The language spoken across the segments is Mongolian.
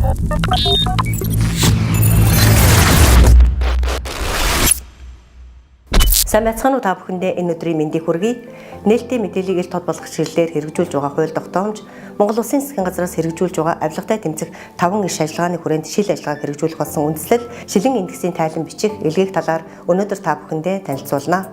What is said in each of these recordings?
Сайн байцгаана уу, та бүхэндээ энэ өдрийн мэндийг хүргэе. Нээлттэй мэдээллийг ил тод болгох чиглэлээр хэрэгжүүлж байгаа хууль тогтоомж, Монгол Улсын засгийн газраас хэрэгжүүлж байгаа авилгатай тэмцэх 5 иш ажиллагааны хүрээнд шил ажиллагааг хэрэгжүүлэх болсон үндслэл шилэн индексийн тайлан бичих элгээх талаар өнөөдөр та бүхэндээ танилцуулна.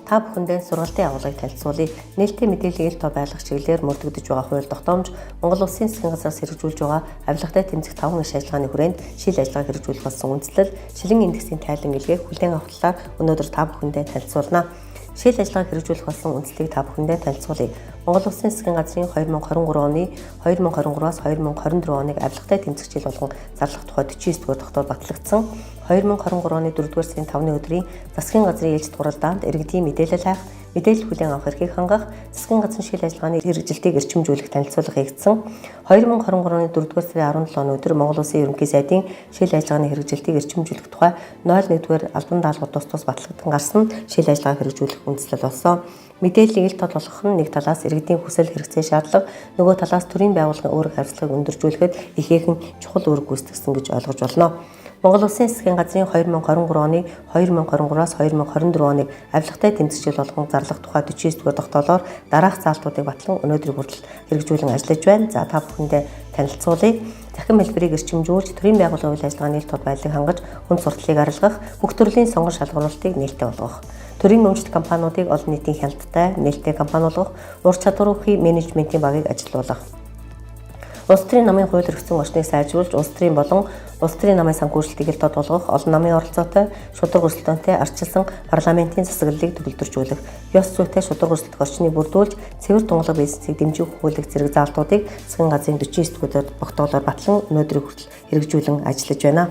Та бүхэндээ сургалтын агуулгыг танилцуулъя. Нээлттэй мэдээллийг ил тод байлгах чиглэлээр мөрдөгдөж байгаа хууль тогтоомж, Монгол Улсын засгийн газраас хэрэгжүүлж байгаа авилгатай тэмцэх 5 иш ажиллагааны хүрээнд шил ажиллагааг хэрэгжүүлэх болсон үндслэл шилэн индексийн тайлан элгээх хүлээн авах талаар өнөөдөр та бүхэндээ танилцуулна. Шил ажиллагааг хэрэгжүүлэх болсон үндслийг та бүхэндээ танилцуулъя. Монгол Улсын засгийн газрын 2023 оны 2023-аас 2024 оныг авилгатай тэмцэх жил болгон зарлах тухай 49 дугаар тогтоол батлагдсан. 2023 оны 4-р сарын 5-ны өдрийн засгийн газрын ээлжит хуралдаанд иргэдийн мэдээлэл хайх, мэдээлэл хүлээн авах эрхийг хангах, засгийн газрын шил ажиллагааны хэрэгжилтийг эрчимжүүлэх танилцуулга хийгдсэн. 2023 оны 4-р сарын 17-ны өдөр Монгол Улсын Ерөнхий сайдын шил ажиллагааны хэрэгжилтийг эрчимжүүлэх тухай 01-р албан даалгавар тус тус батлагдсан гарсан шил ажиллагааг хэрэгжүүлэх үндслэл болсон. Мэдээллийг ил тод болгох нь нэг талаас иргэдийн хүсэл хэрэгцээ шаардлага, нөгөө талаас төрийн байгууллагын үүрэг хариуцлагыг өндөржүүлэхэд ихээхэн чухал үүрэг гүйцэтгсэн гэж ойлгож болно. Монгол Улсын засгийн газрын 2023 оны 2023-аас 2024 оныг авилгатай тэмцэх жил болгон зарлах тухай 49 дугаар тогтоолоор дараах заалтуудыг батлан өнөөдрийг хүртэл хэрэгжүүлэн ажиллаж байна. За, та бүхэндээ танилцуулъя. Захин хэлбэрийг эрчимжүүлж, төрийн байгууллагын үйл ажиллагааны ил тод байдлыг хангаж, хүнд сурталыг арилгах, бүх төрлийн сонгон шалгаруулалтыг нээлттэй болгох. Төрийн өмчлөлт компаниудыг олон нийтийн хяналттай, нээлттэй компани болгох, ур чадвар бүхий менежментийн багийг ажилуулах. Улс төрийн намын хууль эрх зүйн орчныг сайжруулж, улс төрийн болон улс төрийн намын санхүүжилтийг ил тод болгох, олон намын оролцоотой, шударга өрсөлдөөнтэй ардчилсан парламентын засаглалыг төгөлдржүүлэх, ёс зүйтэй шударга өрсөлдөх орчныг бүрдүүлж, цэвэр тунгалаг бизнесийг дэмжих хуулийг зэрэг заалтуудыг засгийн газрын 49 дугаар тогтоолоор батлан өнөөдрийг хүртэл хэрэгжүүлэн ажиллаж байна.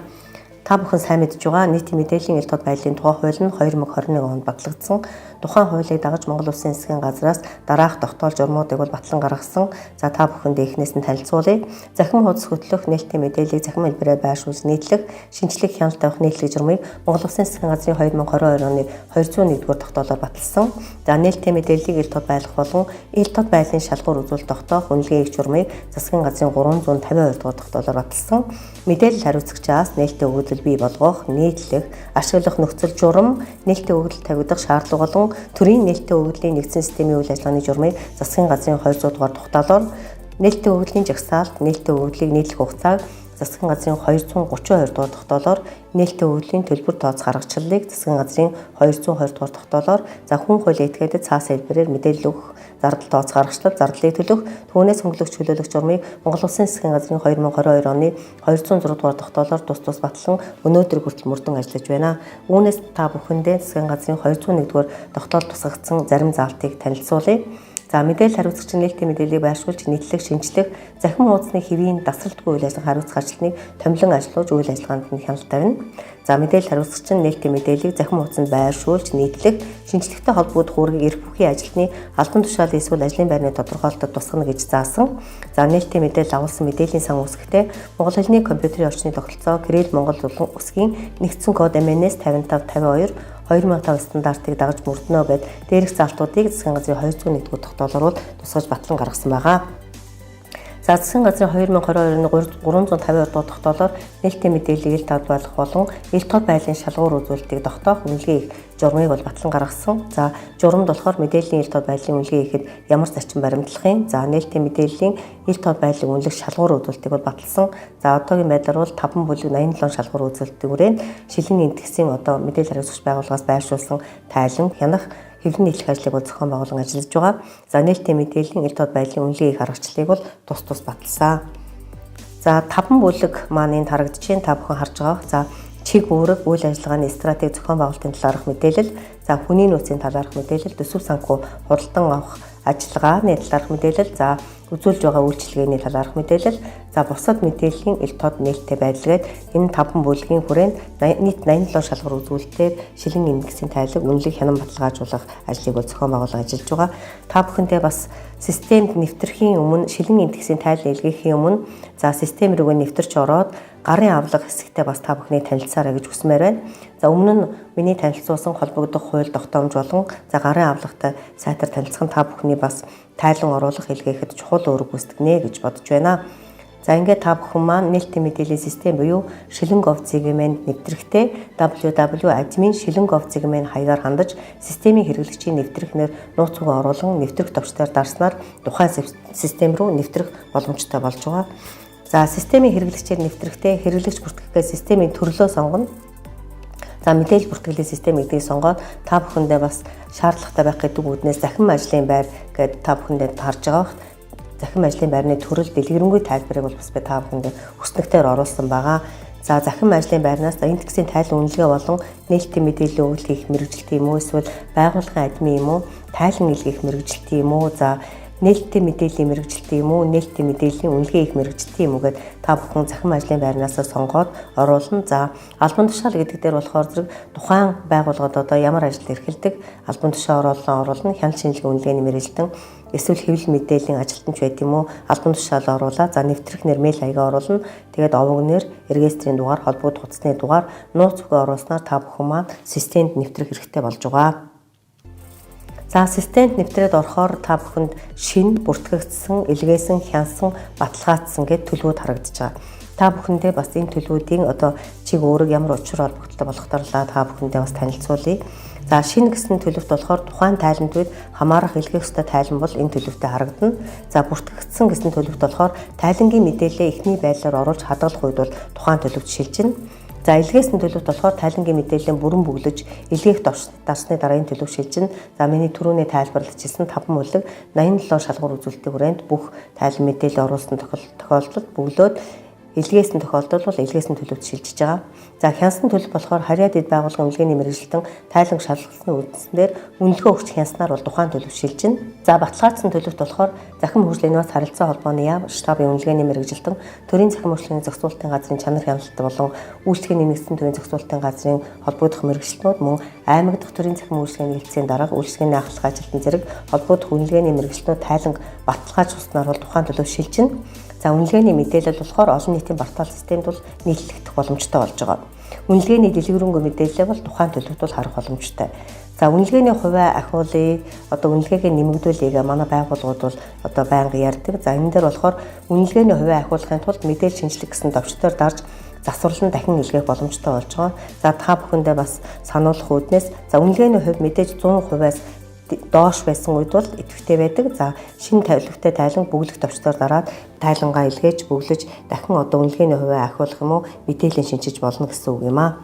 Та бүхэн сайн мэдж байгаа, нийтийн мэдээллийн ил тод байдлын тухай хууль нь 2021 онд батлагдсан. Тухайн хуулийг дагаж Монгол Улсын засгийн газраас дараах тогтоол журмуудыг бол батлан гаргасан. За, та бүхэнд эхнээс нь танилцуулъя. Захим хуудас хөтлөх, нээлттэй мэдээллийг захим хэлбэрээр байршуулж нийтлэх, шинжлэх, хяналт тавих нийтлэг журмыг Монгол Улсын засгийн газрын 2022 оны 201 дугаар тогтоолоор баталсан. За, нээлттэй мэдээллийг ил тод байлгах болон ил тод байдлын шалгуур үзүүлэлт тогтоох үнэлгээний их журмыг засгийн газрын 352 дугаар тогтоолоор баталсан. Мэдээлэл хариуцагчаас нээлттэй өгөгдөл бий болгох, нийтлэх, ашиглах нөхцөл журам, нээлттэй өгөгдөл тавигдах шаардлага болон төрийн нээлттэй өгөгдлийн нэгдсэн системийн үйл ажиллагааны журмыг засгийн газрын 200 дугаар тогтоолоор, нээлттэй өгөгдлийн жагсаалт, нээлттэй өгөгдлийг нийтлэх хугацааг засгийн газрын 232 дугаар тогтоолоор, нээлттэй өгөгдлийн төлбөр тооцох аргачлалыг засгийн газрын 220 дугаар тогтоолоор, за, хүн хууль этгээдэд цаас хэлбэрээр мэдээлэл өгөх, зардал тооцох аргачлал, зардлыг төлөх, түүнээс хөнгөлөх чөлөөлөх журмыг Монгол Улсын засгийн газрын 2022 оны 206 дугаар тогтоолоор тус тус батлан өнөөдөр хүртэл мөрдөн ажиллаж байна. Үүнээс та бүхэндээ засгийн газрын 201 дугаар тогтоол тусгагдсан зарим заалтыг танилцуулъя. За, мэдээлэл хариуцагч нь нээлттэй мэдээллийг байршуулж, нийтлэх, шинжлэх, захим хуудасны хэвийн дасралтгүй үйл ажиллагаа хариуцах ажилтныг томилон ажилуулж үйл ажиллагаанд нь хяналт тавина. За, мэдээлэл хариуцагч нь нээлттэй мэдээллийг захим хуудсанд байршуулж, нийтлэх, шинжлэхтэй холбогдох үүргийг эрх бүхий ажилтны албан тушаал эсвэл ажлын байрны тодорхойлолтод тусгана гэж заасан. За, нээлттэй мэдээлэл агуулсан мэдээллийн сан үүсгэхдээ монгол хэлний компьютерийн орчны тогтолцоо Кирилл Монгол улам үсгийн нэгдсэн код MNS 5552 2005 стандартыг дагаж мөрдөнө гэд дээрх заалтуудыг засгийн газрын 201 дугаар тогтоолоор тусгаж батлан гаргасан байгаа. За, засгийн газрын 2022 оны 352 дугаар тогтоолоор нээлттэй мэдээллийг ил тод болгох болон ил тод байдлын шалгуур үзүүлэлтийг тогтоох үнэлгээ их журмыг бол батлан гаргасан. За, журамд болохоор мэдээллийн ил тод байдлын үнэлгээ ихэд ямар зарчим баримтлах юм? За, нээлттэй мэдээллийн ил тод байдлын үнэлэх шалгуур үзүүлэлтийг бол баталсан. За, одоогийн байдлаар бол 5 бүлэг 87 шалгуур үзүүлэлтийн хүрээнд шилэн индексийн одоо мэдээлэл хариуцагч байгууллагаас байршуулсан тайлан хянах, хэвлэн нийтлэх ажлыг бол зохион байгуулан ажиллаж байгаа. За, нээлттэй мэдээллийн ил тод байдлын үнэлгээ их аргачлалыг бол тус тус баталсан. За, 5 бүлэг маань энд харагдаж байна. Та бүхэн харж байгаа. За, чиг үүрэг, үйл ажиллагааны стратеги зохион байгуулалтын талаарх мэдээлэл, за, хүний нөөцийн талаарх мэдээлэл, төсөв санхүү худалдан авах ажиллагааны талаарх мэдээлэл, за, үзүүлж байгаа үйлчилгээний талаарх мэдээлэл, за, бусад мэдээллийн ил тод нээлттэй байдал гээд энэ 5 бүлгийн хүрээнд нийт 87 шалгуур үзүүлэлтээр шилэн индексийн тайлаг үнэлэг хянан баталгаажуулах ажлыг бол зохион байгуулан ажиллаж байгаа. Та бүхэндээ бас системд нэвтрэхийн өмнө, шилэн индексийн тайлан илгээхийн өмнө, за, систем рүүгээ нэвтэрч ороод гарын авлага хэсэгтээ бас та бүхний танилцаарай гэж хүсмээр байна. За, өмнө нь миний танилцуулсан холбогдох хууль тогтоомж болон за гарын авлагатай сайтар танилцах нь та бүхний бас тайлан оруулах илгээхэд чухал үүрэг гүйцэтгэнэ гэж бодож байна. За, ингээд та бүхэн маань нээлттэй мэдээллийн систем буюу шилэн gov.cg-д нэвтрэхдээ www.admin шилэн gov.cg хаягаар хандаж, системийн хэрэглэгчийн нэвтрэх нэр, нууц үгээ оруулан, нэвтрэх товчдоор дарснаар тухайн систем рүү нэвтрэх боломжтой болж байгаа. За, системийн хэрэглэгчээр нэвтрэхдээ хэрэглэгч бүртгэхдээ системийн төрлөө сонгоно. За, мэдээлэл бүртгэлийн систем гэдгийг сонгоод, та бүхэндээ бас шаардлагатай байх гэдэг үүднээс захим ажлын байр гэдээ та бүхэндээ харж байгаа бах. Захим ажлын байрны төрөл, дэлгэрэнгүй тайлбарыг бол бас би та бүхэндээ хүснэгтээр оруулсан байгаа. За, захим ажлын байрнаас индексийн тайлан үнэлгээ болон нээлттэй мэдээллийн өгөл хийх мэргэжилтэн юм уу, эсвэл байгууллагын админ юм уу, тайлан илгээх мэргэжилтэн юм уу, за, нээлттэй мэдээллийн мэргэжилтэн юм уу, нээлттэй мэдээллийн үнэлгээ хийх мэргэжилтэн юм уу гэд та бүхэн захим ажлын байрнаас сонгоод оруулна. За, албан тушаал гэдэг дээр болохоор зэрэг тухайн байгууллагад одоо ямар ажил эрхэлдэг албан тушаал оруулна, хяналт шинжилгээ үнэлгээний мэргэжилтэн, эсвэл хэвлэл мэдээллийн ажилтан ч байд юм уу, албан тушаал оруулаа. За, нэвтрэх нэр, мэйл хаягаа оруулна. Тэгээд овог нэр, регистрийн дугаар, холбогдох утасны дугаар, нууц үгээ оруулснаар та бүхэн маань системд нэвтрэх хэрэгтэй болж байгаа. За, системд нэвтрээд орохоор та бүхэнд шинэ, бүртгэгдсэн, илгээсэн, хянсан, баталгаажсан гэд төлөвүүд харагдаж байгаа. Та бүхэндээ бас энэ төлөвүүдийн одоо чиг үүрэг, ямар учир холбогдолтой болох талаар та бүхэндээ бас танилцуулъя. За, шинэ гэсэн төлөвт болохоор тухайн тайланд үед хамаарах, илгээх ёстой тайлан бол энэ төлөвтэй харагдана. За, бүртгэгдсэн гэсэн төлөвт болохоор тайлангийн мэдээлэлээ эхний байдлаар оруулж хадгалах үед бол тухайн төлөвт шилжинэ. За, илгээсэн төлөвт болохоор тайлангийн мэдээллийн бүрэн бөглөж, илгээх дарсны дараа энэ төлөв шилжинэ. За, миний түрүүний тайлбарлажсэн 5 бүлэг, 87 шалгуур үзүүлэлтийн хүрээнд бүх тайлан мэдээлэл оруулсан тохиолдолд бөглөөд, илгээсэн тохиолдолд бол илгээсэн төлөвт шилжиж байгаа. За, хянсан төлөв болохоор харьяа дэд байгууллагын үнэлгээний мэргэжилтэн тайлан шалгалсны үндсэн дээр үнэлгээ өгч хянснаар бол тухайн төлөв шилжинэ. За, баталгаажсан төлөвт болохоор захим хөгжлийн инновац харилцаа холбооны яам штабын үнэлгээний мэргэжилтэн, төрийн захим хөгжлийн зохицуулалтын газрын чанар хяналт болон үйлчлэгийн нэгдсэн төрийн зохицуулалтын газрын холбогдох мэргэжилтнүүд, мөн аймаг дахь төрийн захим үйлчилгээний хэлтсийн дарга, үйлчилгээний ахлах ажилтан зэрэг холбогдох үнэлгээний мэргэжилтнүүд тайланг баталгаажуулснаар бол тухайн төлөв шилжинэ. За, үнэлгээний мэдээлэл болохоор олон нийтийн портал системд бол нийтлэгдэх боломжтой болж байгаа. Үнэлгээний дэлгэрэнгүй мэдээлэлээ бол тухайн төлөвт бол харах боломжтой. За, үнэлгээний хувиа ахиулъя, одоо үнэлгээгээ нэмэгдүүлье манай байгууллагууд бол одоо байнга ярьдаг. За, энэ дээр болохоор үнэлгээний хувиа ахиулахын тулд мэдээлэл шинжлэх гэсэн товчдоор дарж, засварлан дахин илгээх боломжтой болж байгаа. За, та бүхэндээ бас сануулах үүднээс, за, үнэлгээний хувь мэдээж 100%-аас доош байсан үед бол идэвхтэй байдаг. За, шинэ тавилгатай тайлан бөглөх товчдоор дараад тайлангаа илгээж, бөглөж, дахин одоо үнэлгээний хувиа ахиулах юм уу, мэдээлэл шинчиж болно гэсэн үг юм аа.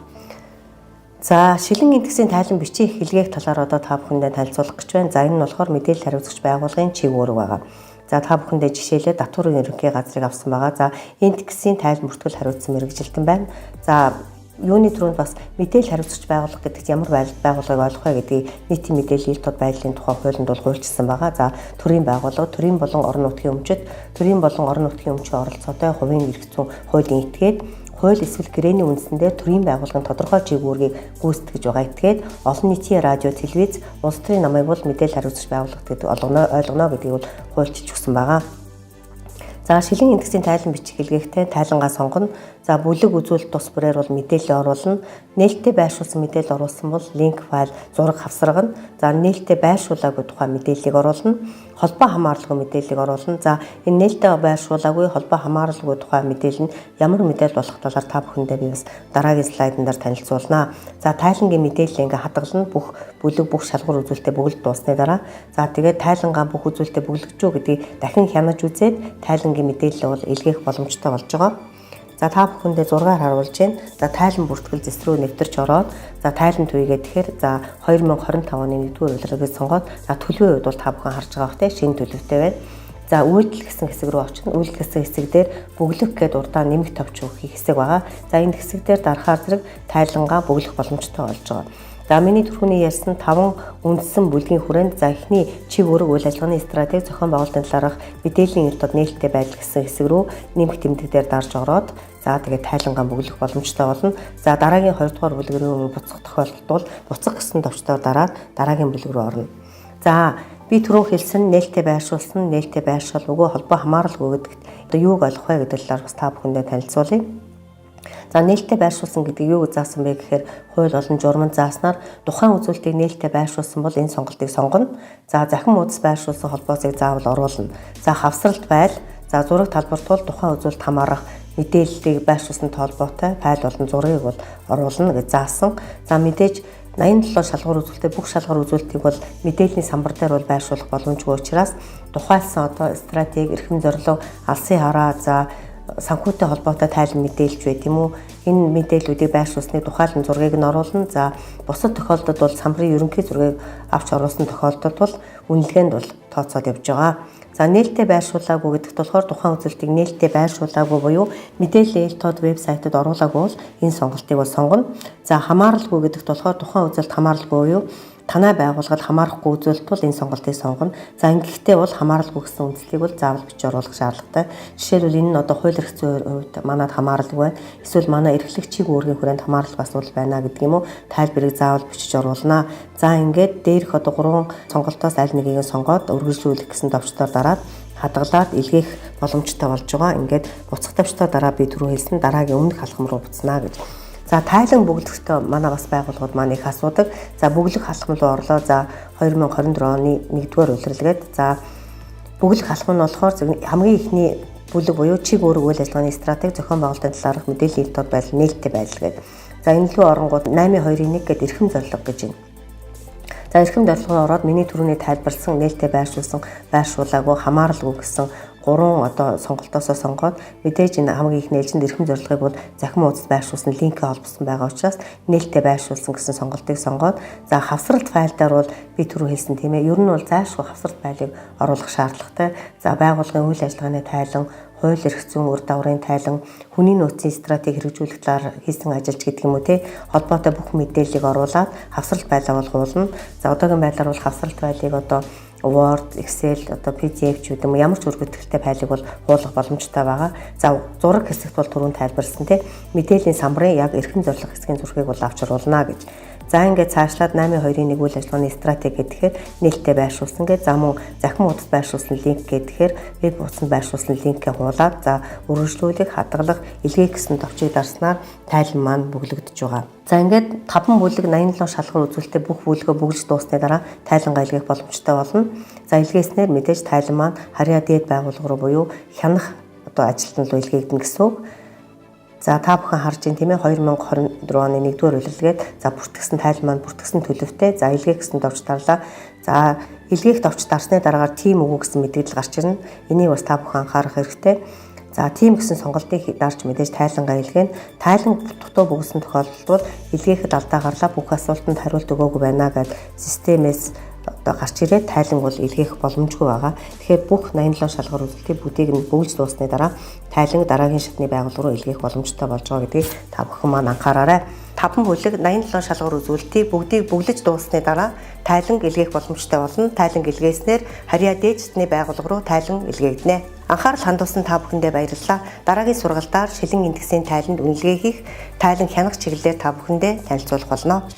За, шилэн индексийн тайлан бичих, илгээх талаар одоо та бүхэндээ танилцуулах гэж байна. За, энэ нь болохоор мэдээлэл хариуцагч байгууллагын чиг үүрэг байгаа. За, та бүхэндээ жишээлээ татварын ерөнхий газрыг авсан байгаа. За, индексийн тайлан бүртгэл хариуцсан мэргэжилтэн байна. За, юуны түрүүнд бас мэдээлэл хариуцагч байгууллага гэдэгт ямар байгууллагыг ойлгох вэ гэдгийг нийтийн мэдээллийн ил тод байдлын тухай хуулинд бол хуульчилсан байгаа. За, төрийн байгууллага, төрийн болон орон нутгийн өмчөд, төрийн болон орон нутгийн өмчийн оролцоотой хувийн эрх зүйн хуулийн этгээд, хууль эсвэл гэрээний үндсэн дээр төрийн байгууллагын тодорхой чиг үүргийг гүйцэтгэж байгаа этгээд, олон нийтийн радио, телевиз, улс төрийн намыг бол мэдээлэл хариуцагч байгууллага гэдэг ойлгоно гэдгийг бол хуульчилж өгсөн байгаа. За, шилэн индексийн тайлан бичих илгээхдээ тайлангаа сонгоно. За, бүлэг, үзүүлэлт тус бүрээр бол мэдээлэл оруулна. Нээлттэй байршуулсан мэдээлэл оруулсан бол линк, файл, зураг хавсаргана. За, нээлттэй байршуулаагүй тухайн мэдээллийг оруулна. Холбоо хамааралгүй мэдээллийг оруулна. За, энэ нээлттэй байршуулаагүй, холбоо хамааралгүй тухайн мэдээлэл нь ямар мэдээлэл болох талаар та бүхэндээ би бас дараагийн слайдан дээр танилцуулнаа. За, тайлангийн мэдээлэл ингээ хадгална. Бүх бүлэг, бүх шалгуур үзүүлэлтээ бөглөж дууссаны дараа, за, тэгээд тайлангаа бүх үзүүлэлтээ бөглөж үү гэдгийг дахин хянаж үзээд тайлангийн мэдээлэл бол илгээх боломжтой болж байгаа. За, та бүхэндээ зургаар харуулж байна. За, тайлан бүртгэл зэс рүү нэвтэрч ороод, за, тайлан төйгээ тэгэхээр, за, 2025 оны 1-р улирлыг сонгоод, за, төлөвийн үед бол та бүхэн харж байгаа бах, шинэ төлөвтэй байна. За, үйлдэл гэсэн хэсэг рүү очино. Үйлдэл гэсэн хэсэг дээр бөглөх гээд урдаа нэмэх товч өгөх хэсэг байгаа. За, энэ хэсэг дээр дарахаар зэрэг тайлангаа бөглөх боломжтой болж байгаа. За, миний түрүүний ярьсан таван үндсэн бүлгийн хүрээнд, за, эхний чиг үүрэг, үйл ажиллагааны стратеги, зохион байгуулалтын талаарх мэдээллийн ил тод нээлттэй байдал гэсэн хэсэг рүү нэмэх тэмдэг дээр дарж ороод, за, тэгээд тайлангаа бөглөх боломжтой болно. За, дараагийн 2 дугаар бүлэг рүү буцах тохиолдолд бол буцах гэсэн товчдоор дараад дараагийн бүлэг рүү орно. За, би түрүүн хэлсэн нээлттэй байршуулсан, нээлттэй байршуулгүй, холбоо хамааралгүй гэдэгт одоо юуг ойлгох вэ гэдэг талаар бас та бүхэндээ танилцуулъя. За, нээлттэй байршуулсан гэдэг юу заасан бэ гэхээр хууль болон журманд зааснаар тухайн үзүүлэлтийг нээлттэй байршуулсан бол энэ сонголтыг сонгоно. За, захин хуудас байршуулсан холбоосыг заавал оруулна. За, хавсралт байл За, зураг талбарт бол тухайн үзүүлэлт хамаарах мэдээллийг байршуулсан холбоотой файл болон зургийг бол оруулна гэж заасан. За, мэдээж 87 шалгуур үзүүлэлтээ, бүх шалгуур үзүүлэлтийг бол мэдээллийн самбар дээр бол байршуулах боломжгүй учраас тухайлсан одоо стратеги, эрхэм зорилго, алсын хараа, за, санхүүтэй холбоотой тайлан мэдээлж бай, тийм үү? Энэ мэдээллүүдийг байршуулсны тухайлан зургийг нь оруулна. За, бусад тохиолдолд бол самбарын ерөнхий зургийг авч оруулсан тохиолдолд бол үнэлгээнд бол тооцоод явж байгаа. За, нээлттэй байршуулаагүй гэдэгт болохоор тухайн үзүүлэлтийг нээлттэй байршуулаагүй буюу мэдээллийн эл тод вебсайтад оруулаагүй бол энэ сонголтыг бол сонгоно. За, хамааралгүй гэдэгт болохоор тухайн үзүүлэлт хамааралгүй буюу танай байгууллагад хамаарахгүй үзүүлэлт бол энэ сонголтыг сонгоно. За, ингэхдээ бол хамааралгүй гэсэн үндслийг бол заавал бичиж оруулах шаардлагатай. Жишээлбэл, энэ нь одоо хууль эрх зүйн хувьд манад хамааралгүй байна. Эсвэл манай эрхлэгчийн үүргийн хүрээнд хамааралгүй асуудал байна гэдэг юм уу? Тайлбарыг заавал бичиж оруулна. За, ингээд дээрх одоо гурван сонголтоос аль нэгийг сонгоод үргэлжлүүлэх гэсэн товчдоор дараад хадгалаад илгээх боломжтой болж байгаа. Ингээд буцах товчдоор дараа би түрүү хэлсэн дараагийн өмнөх алхам руу буцнаа гэж. За, тайлан бөглөхдөө манай бас байгууллагууд маань их асуудаг. За, бөглөх алхам руу орлоо. За, 2024 оны 1-р улирлгээд, за, бөглөх алхам нь болохоор хамгийн эхний бүлэг буюу чиг үүрэг үйл ажиллагааны стратеги, зохион байгуулалтын талаарх мэдээллийн тод байдал нээлттэй байдал гэдэг. За, энэ лүү оронгууд 8.2.1 гэдэг эрхэм зорилго гэж байна. За, эрхэм зорилгоор ороод миний түрүүний тайлбарлсан нээлттэй байршуулсан, байршуулаагүй, хамааралгүй гэсэн гурван одоо сонголтоосоо сонгоод, мэдээж энэ хамгийн их нээлжинд эрхэм зорилгыг бол захим хуудас байршуулсан линкээ холбосон байгаа учраас нээлттэй байршуулсан гэсэн сонголтыг сонгоод, за, хавсралт файл дээр бол би түрүү хэлсэн, тийм ээ, ер нь бол зайлшгүй хавсралт файлыг оруулах шаардлагатай. За, байгууллагын үйл ажиллагааны тайлан, хууль эрх зүйн үр дагаврын тайлан, хүний нөөцийн стратеги хэрэгжүүлэх талаар хийсэн ажилч гэдэг юм уу, те, холбоотой бүх мэдээллийг оруулаад хавсралт файлаа бол хуулна. За, одоогийн байдлаар бол хавсралт файлыг одоо Word, Excel, одоо PDF ч гэдэг юм уу, ямар ч өргөтгөлтэй файлыг бол хуулах боломжтой байгаа. За, зураг хэсэгт бол түрүүн тайлбарласан, те, мэдээллийн самбарын яг эрхэм зорилго хэсгийн зургийг бол авч оруулна гэж. За, ингээд цаашлаад 8.2-1 үйл ажиллагааны стратеги гэхээр нээлттэй байршуулсан гэж, за, мөн захим хуудас байршуулсан линк гэхээр веб хуудсанд байршуулсан линкээ хуулаад, за, үргэлжлүүлэх, хадгалах, илгээх гэсэн товчийг дарснаар тайлан маань бөглөгдөж байгаа. За, ингээд 5 бүлэг, 87 шалгуур үзүүлэлтээ бүх бүлгээ бөглөж дууссаны дараа тайлангаа илгээх боломжтой болно. За, илгээснээр мэдээж тайлан маань харьяа дээд байгууллага руу буюу хянах одоо ажилтан руу илгээгдэнэ гэсэн үг. За, та бүхэн харж байна, тийм ээ, 2024 оны 1-р улирлгээд, за, бүртгэсэн тайлан маань бүртгэсэн төлөвтэй. За, илгээх гэсэн товч дарлаа. За, илгээх товч дарсны дараагаар тийм үгүй гэсэн мэдээлэл гарч ирнэ. Энийг бас та бүхэн анхаарах хэрэгтэй. За, тийм гэсэн сонголтыг дарж мэдээж тайлангаа илгээнэ. Тайлан дутуу бөглөсөн тохиолдолд бол илгээхэд алдаа гарлаа, бүх асуултанд хариулт өгөөгүй байна гэд системээс одоо гарч ирээд тайлан бол илгээх боломжгүй байгаа. Тэгэхээр бүх 87 шалгуур үзүүлэлтийг бүгдийг нь бөглөж дууссаны дараа тайлан дараагийн шатны байгууллага руу илгээх боломжтой болж байгаа гэдгийг та бүхэн маань анхаараарай. 5 бүлэг, 87 шалгуур үзүүлэлтийг бүгдийг бөглөж дууссаны дараа тайлан илгээх боломжтой болно. Тайлан илгээснээр харьяа дээд шатны байгууллага руу тайлан илгээгдэнэ. Анхаарал хандуулсан та бүхэндээ баярлалаа. Дараагийн сургалтаар шилэн индексийн тайланд үнэлгээ хийх, тайлан хянах чиглэлээр та бүхэндээ танилцуулах болно.